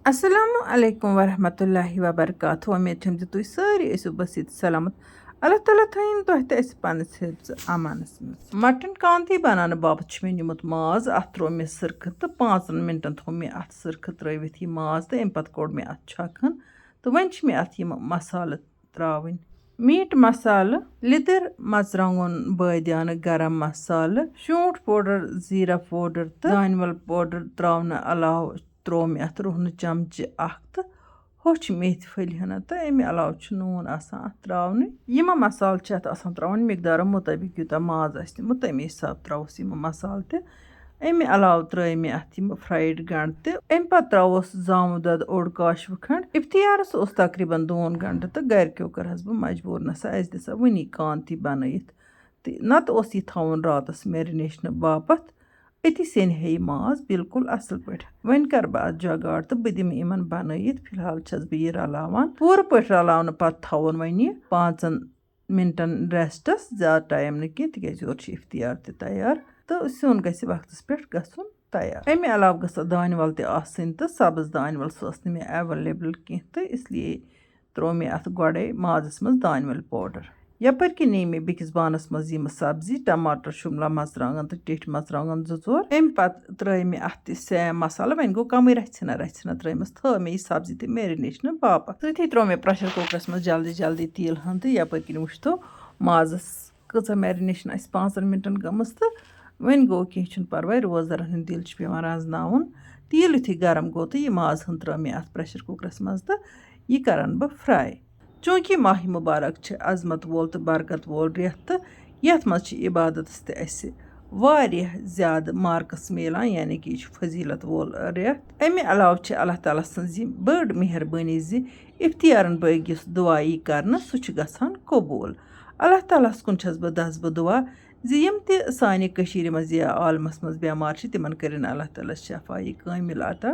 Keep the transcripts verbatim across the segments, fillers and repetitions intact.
السلام علیکم ورحمۃ اللہ وبرکاتہ۔ وۄمید چھم زِ تُہۍ سٲری ٲسِو بٔسِتھ سلامت۔ اللہ تعالیٰ تھٲیِن تۄہہِ تہٕ اَسہِ پننِس حفظ امانس منٛز۔ مٹن کانتی بناونہٕ باپتھ چھُ مےٚ نیُمُت ماز۔ اَتھ تروو مےٚ سِرکہٕ تہٕ پانٛژن مِنٹن تھوٚو مےٚ اَتھ سِرکہٕ ترٲوِتھ یہِ ماز تہٕ اَمہِ پتہٕ کوٚڑ مےٚ اَتھ چھۄکھ ہن تہٕ وۄنۍ چھِ مےٚ اَتھ یِم مسالہٕ ترٛاوٕنۍ۔ میٖٹ مسالہٕ، لیٚدٕر، مرژٕوانٛگُن، بٲدیانہٕ، گرم مسالہٕ، شونٛٹھ powder، زیٖرہ powder تہٕ دانہِ وَل powder ترٛاونہٕ علاوٕ ترٛوو مےٚ اَتھ رُہنہٕ چمچہٕ اَکھ تہٕ ہوٚچھ میتھِ پھٔلۍ ہنا تہٕ اَمہِ علاوٕ چھُ نوٗن آسان اَتھ ترٛاونٕے۔ یِم مسالہٕ چھِ اَتھ آسان ترٛاوٕنۍ مقدارٕ مُطٲبِق، یوٗتاہ ماز آسہِ نیُمُت، تَمے حساب ترٛاووس یِم مسالہٕ تہِ۔ اَمہِ علاوٕ ترٛٲے مےٚ اَتھ یِم fried گنٛڈٕ تہِ۔ اَمہِ پتہٕ ترٛاووس زامہٕ دۄد اوٚڑ کاشوٕ کھنٛڈ۔ افتیارس اوس تقریباً دۄن گنٛٹہٕ تہٕ گرِکیو کٔرہس بہٕ مجبوٗر، نسا اَسہِ دِسا وُنی کانتی بنٲیِتھ۔ تہٕ نتہٕ اوس یہِ تھاوُن راتس marinationہٕ باپتھ۔ أتی سیٚنہِ ہے یہِ ماز بالکل اصل پٲٹھۍ۔ وۄنۍ کرٕ بہٕ اتھ جگاڑ تہٕ بہٕ دِمہٕ یِمن بنٲیِتھ۔ فی الحال چھس بہٕ یہِ رلاوان۔ پوٗرٕ پٲٹھۍ رلاونہٕ پتہٕ تھاوُن وۄنۍ یہِ پانٛژن منٹن restس، زیادٕ time نہٕ کینٛہہ، تِکیازِ یورٕ چھُ افطیار تہِ تیار تہٕ سیُن گژھِ وقتس پٮ۪ٹھ گژھُن تیار۔ امہِ علاوٕ گٔژھ اتھ دانہِ ول تہِ آسٕنۍ تہٕ سبٕز دانہِ ول، سۄ ٲس نہٕ مےٚ available کینٛہہ تہٕ اس لیے ترٛوو مےٚ اَتھ گۄڈَے مازَس منٛز دانہِ وَل powder۔ یَپٲرۍ کِنۍ نی مےٚ بیٚکِس بانَس منٛز یِم سبزی، ٹماٹر، شُملا مَرژٕوانٛگَن تہٕ ٹیٚٹھۍ مَرژٕوانٛگَن زٕ ژور۔ اَمہِ پَتہٕ ترٛٲے مےٚ اَتھ تہِ same مصالہٕ، وۄنۍ گوٚو کَمٕے رَژھِ ہنا رَژھِ ہنا ترٛٲیمَس، تھٲو مےٚ یہِ سبزی تہِ marinationہٕ باپَتھ۔ تٔتھی ترٛوو مےٚ pressure cookerَس منٛز جلدی جلدی تیٖل ہن تہٕ یَپٲرۍ کِنۍ وٕچھتو مازَس کۭژاہ marination آسہِ پانٛژَن مِنٹَن گٔمٕژ تہٕ وۄنۍ گوٚو، کینٛہہ چھُنہٕ پَرواے، روزدَرَن ہُنٛد دِل چھُ پٮ۪وان رَزناوُن۔ تیٖل یُتھُے گرم گوٚو تہٕ یہِ ماز ہن ترٛٲو مےٚ اَتھ pressure cookerَس منٛز تہٕ یہِ کَرَن بہٕ fry۔ چوٗنٛکہِ ماہِ مُبارک چھِ عظمت وول تہٕ برکت وول رٮ۪تھ تہٕ یَتھ منٛز چھِ عبادتَس تہِ اَسہِ واریاہ زیادٕ marks میلان، یعنی کہِ یہِ چھُ فضیٖلت وول رٮ۪تھ۔ اَمہِ علاوٕ چھِ اللہ تعالیٰ سٕنٛز یہِ بٔڑ مہربٲنی زِ افطیارَن بٲگۍ یُس دُعا یی کَرنہٕ، سُہ چھُ گژھان قبوٗل۔ اللہ تعالیٰ ہَس کُن چھَس بہٕ دَس بہٕ دُعا زِ یِم تہِ سانہِ کٔشیٖرِ منٛز یا عالمَس منٛز بٮ۪مار چھِ، تِمَن کٔرِن اللہ تعالیٰ شفایہِ کٲمِل عطا۔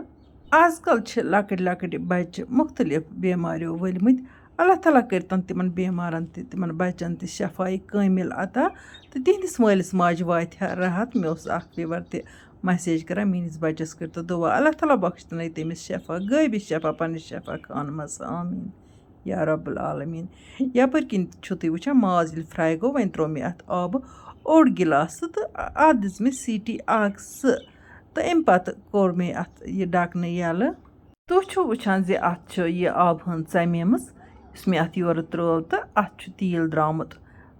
آز کل چھِ لۄکٕٹۍ لۄکٕٹۍ بچہِ مُختٔلِف بٮ۪ماریو ؤلمٕتۍ۔ اللہ تعالیٰ کٔرۍتن تِمن بٮ۪مارن تہِ، تِمن بچن تہِ شفایہِ کٲمِل عطا تہٕ تِہنٛدِس مٲلِس ماجہِ واتہِ ہا راحت۔ مےٚ اوس اکھ viewer تہِ message کران، "میٲنِس بچس کٔرۍتو دُعا، اللہ تعالیٰ بخشتنَے تٔمِس شفا، غٲبی شفا پننِس شفا خانہٕ منٛز، آمیٖن یا رب العالمیٖن۔" یپٲرۍ کِنۍ چھِو تُہۍ وٕچھان، ماز ییٚلہِ fry گوٚو، وۄنۍ ترٛوو مےٚ اَتھ آبہٕ اوٚڑ گِلاسہٕ تہٕ اَتھ دِژ مےٚ سیٖٹی اکھ زٕ۔ تہٕ اَمہِ پتہٕ کوٚر مےٚ اَتھ یہِ ڈَکہٕ یَلہٕ۔ تُہۍ چھِو وٕچھان زِ اَتھ چھُ یہِ آبہٕ ہن ژَمیمٕژ، یُس مےٚ اَتھ یورٕ ترٛٲو، تہٕ اَتھ چھُ تیٖل درٛامُت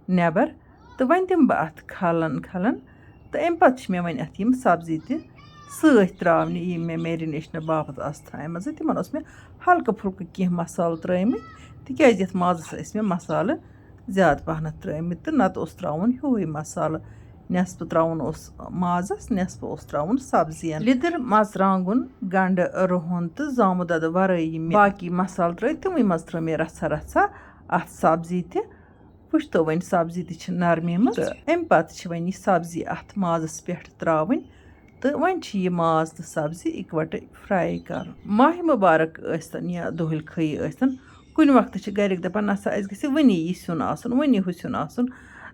نٮ۪بر۔ تہٕ وۄنۍ دِمہٕ بہٕ اَتھ کھلَن کھلَن، تہٕ اَمہِ پتہٕ چھِ مےٚ وۄنۍ اَتھ یِم سبزی تہِ سۭتۍ ترٛاونہِ، یِم مےٚ marinationہٕ باپتھ آسہٕ تھایمَژٕ۔ تِمن اوس مےٚ ہلکہٕ پھُلکہٕ کینٛہہ مصالہٕ ترٛٲومٕتۍ، تِکیازِ یَتھ مازَس ٲسۍ مےٚ مصالہٕ زیادٕ پَہنَتھ ترٛٲومٕتۍ تہٕ نَتہٕ اوس ترٛاوُن ہیُوٕے مصالہٕ۔ نٮ۪صفہٕ ترٛاوُن اوس مازَس، نٮ۪صفہٕ اوس ترٛاوُن سبزِیَن۔ لیٚدٕر، مَرژٕوانٛگُن، گَنٛڈٕ، رُہُن تہٕ زامُت دۄدٕ وَرٲے یِم مےٚ باقی مصالہٕ ترٛٲوۍ، تِموٕے منٛز ترٛٲو مےٚ رَژھا رَژھا اَتھ سبزی تہِ۔ وٕچھتو وۄنۍ، سبزی تہِ چھِ نرمیمٕژ۔ تہٕ اَمہِ پتہٕ چھِ وۄنۍ یہِ سبزی اَتھ مازَس پٮ۪ٹھ ترٛاوٕنۍ۔ تہٕ وۄنۍ چھِ یہِ ماز تہٕ سبزی اِکوَٹہٕ fry کَرُن۔ ماہِ مُبارک ٲسۍتَن یا دۄہلہِ خٲہی ٲسۍتَن، کُنہِ وقتہٕ چھِ گَرِکۍ دَپان، "نہ سا، اَسہِ گژھِ وٕنی یہِ سیُن آسُن، وٕنی ہُہ سیُن آسُن۔"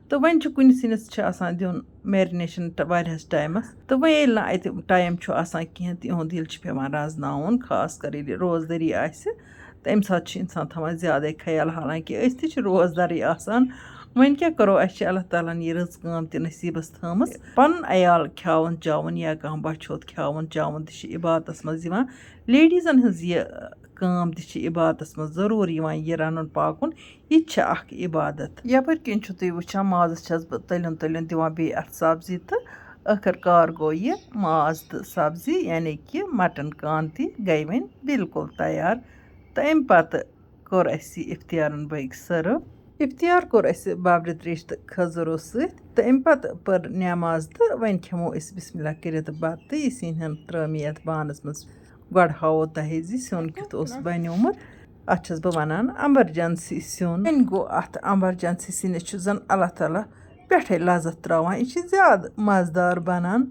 تہٕ وۄنۍ چھُ کُنہِ سِنِس چھِ آسان دیُن marination تہٕ واریاہَس ٹایمَس۔ تہٕ وۄنۍ ییٚلہِ نہٕ اَتہِ time چھُ آسان کینٛہہ، تِہُنٛد دِل چھُ پٮ۪وان رَزناوُن، خاص کر ییٚلہِ روزدٔری آسہِ۔ تہٕ اَمہِ ساتہٕ چھِ اِنسان تھاوان زیادَے خیال، حالانکہِ أسۍ تہِ چھِ روزدَرٕے آسان۔ وۄنۍ کیٛاہ کَرو، اَسہِ چھِ اللہ تعالیٰ ہَن یہِ رٕژ کٲم تہِ نصیٖبَس تھٲومٕژ۔ پَنُن عیال کھیٛاوُن چاوُن یا کانٛہہ بۄچھِ ہُنٛد کھیٛاوُن چاوُن تہِ چھِ عبادتَس منٛز یِوان۔ Ladiesن ہٕنٛز یہِ کٲم تہِ چھِ عبادتَس منٛز ضروٗر یِوان، یہِ رَنُن پاکُن، یہِ تہِ چھِ اَکھ عبادت۔ یَپٲرۍ کِنۍ چھُو تُہۍ وٕچھان، مازَس چھَس بہٕ تٔلیُن تٔلیُن دِوان بیٚیہِ اَتھ سبزی تہٕ ٲخٕر کار گوٚو یہِ ماز تہٕ سبزی، یعنی کہِ مٹن کانتی گٔے وۄنۍ بالکل تیار۔ تہٕ اَمہِ پتہٕ کوٚر اَسہِ یہِ افطیارَن بٲگۍ serve۔ افطیار کوٚر اَسہِ بابرِ تریش تہٕ کھٔزٕرو سۭتۍ، تہٕ اَمہِ پتہٕ پٔر نٮ۪ماز تہٕ وۄنۍ کھٮ۪مو أسۍ بسم اللہ کٔرِتھ بتہٕ۔ تہٕ یہِ سِنۍ ہن ترٲو مےٚ یَتھ بانَس منٛز۔ گۄڈٕ ہاوو تۄہہِ زِ سیُن کیُتھ اوس بنیومُت۔ اَتھ چھَس بہٕ وَنان emergency سیُن۔ وۄنۍ گوٚو اَتھ emergency سِنِس چھُ زَن اللہ تعالیٰ پٮ۪ٹھَے لذت ترٛاوان۔ یہِ چھِ زیادٕ مَزٕدار بَنان،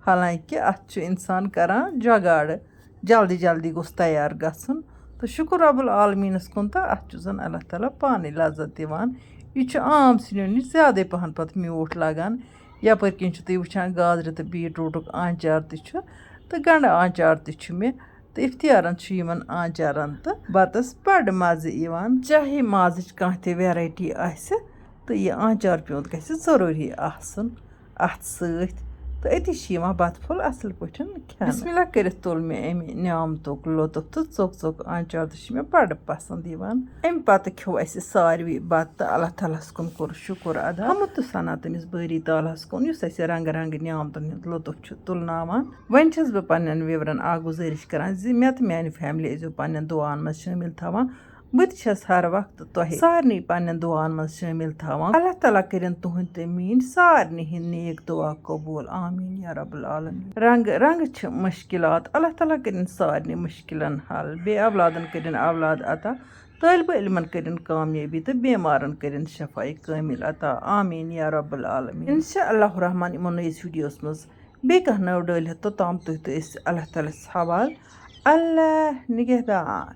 حالانکہِ اَتھ چھُ اِنسان کَران جگاڑٕ، جلدی جلدی گوٚژھ تیار گژھُن۔ تہٕ شُکُر رب العالمیٖنَس کُن، تہٕ اَتھ چھُ زَن اللہ تعالیٰ پانَے لذت دِوان۔ یہِ چھُ عام سِنٮ۪و نِش زیادَے پَہَن پَتہٕ میوٗٹھ لَگان۔ یَپٲرۍ کِنۍ چھُ تُہۍ وٕچھان، گازرِ تہٕ beetrootُک آنچار تہِ چھُ، تہٕ گَنٛڈٕ آنچار تہِ چھُ مےٚ۔ تہٕ اِفتِیارَن چھُ یِمَن آنٛچارَن تہٕ بَتَس بَڑٕ مَزٕ یِوان۔ چاہے مازٕچ کانٛہہ تہِ ویرایٹی آسہِ، تہٕ یہِ آنٛچار پیوٗنٛت گژھِ ضروٗری آسُن اَتھ سۭتۍ۔ تہٕ أتی چھِ یِوان بَتہٕ پھوٚل اَصٕل پٲٹھۍ کھٮ۪نہٕ۔ بسم اللہ کٔرِتھ تُل مےٚ اَمہِ نعمتُک لطف تہٕ ژوٚک ژوٚک آنٛچار تہِ چھِ مےٚ بَڑٕ پَسنٛد یِوان۔ اَمہِ پَتہٕ کھیوٚو اَسہِ ساروٕے بَتہٕ تہٕ اللہ تعالیٰ ہَس کُن کوٚر شُکُر ادا۔ حمد تہٕ ثنا تٔمِس بٲری تعالیٰ ہَس کُن، یُس اَسہِ رنٛگہٕ رنٛگہٕ نعمتَن ہُنٛد لطف چھُ تُلناوان۔ وۄنۍ چھَس بہٕ پنٛنٮ۪ن viewerن اَکھ گُزٲرِش کَران زِ مےٚ تہٕ میٛانہِ family ٲسۍزیو پنٛنٮ۪ن دُعاہَن منٛز شٲمِل تھاوان۔ بہٕ تہِ چھَس ہر وقتہٕ تۄہہِ سارنٕے پنٛنٮ۪ن دُعاہَن منٛز شٲمِل تھاوان۔ اللہ تعالیٰ کٔرِن تُہٕنٛدۍ تہٕ میٛٲنۍ سارنٕے ہِنٛدۍ نیک دُعا قبوٗل۔ آمین یا رب العالمین۔ رنٛگہٕ رنٛگہٕ چھِ مُشکِلات، اللہ تعالیٰ کٔرِن سارنٕے مُشکِلَن حل، بے اولادَن کٔرِن اولاد عطا، طٲلبہٕ علمَن کٔرِن کامیٲبی تہٕ بیمارَن کٔرِن شفاء کامل عطا۔ آمین یا رب العالمین۔ انشاء اللہ الرحمن یِمو نٔیِس videoس منٛز بیٚیہِ کانٛہہ نٔو ڈٲلۍ ہٮ۪تھ، توٚتام تُہۍ تہٕ أسۍ اللہ تعالیٰ ہَس حوال۔ اللہ نگہبان۔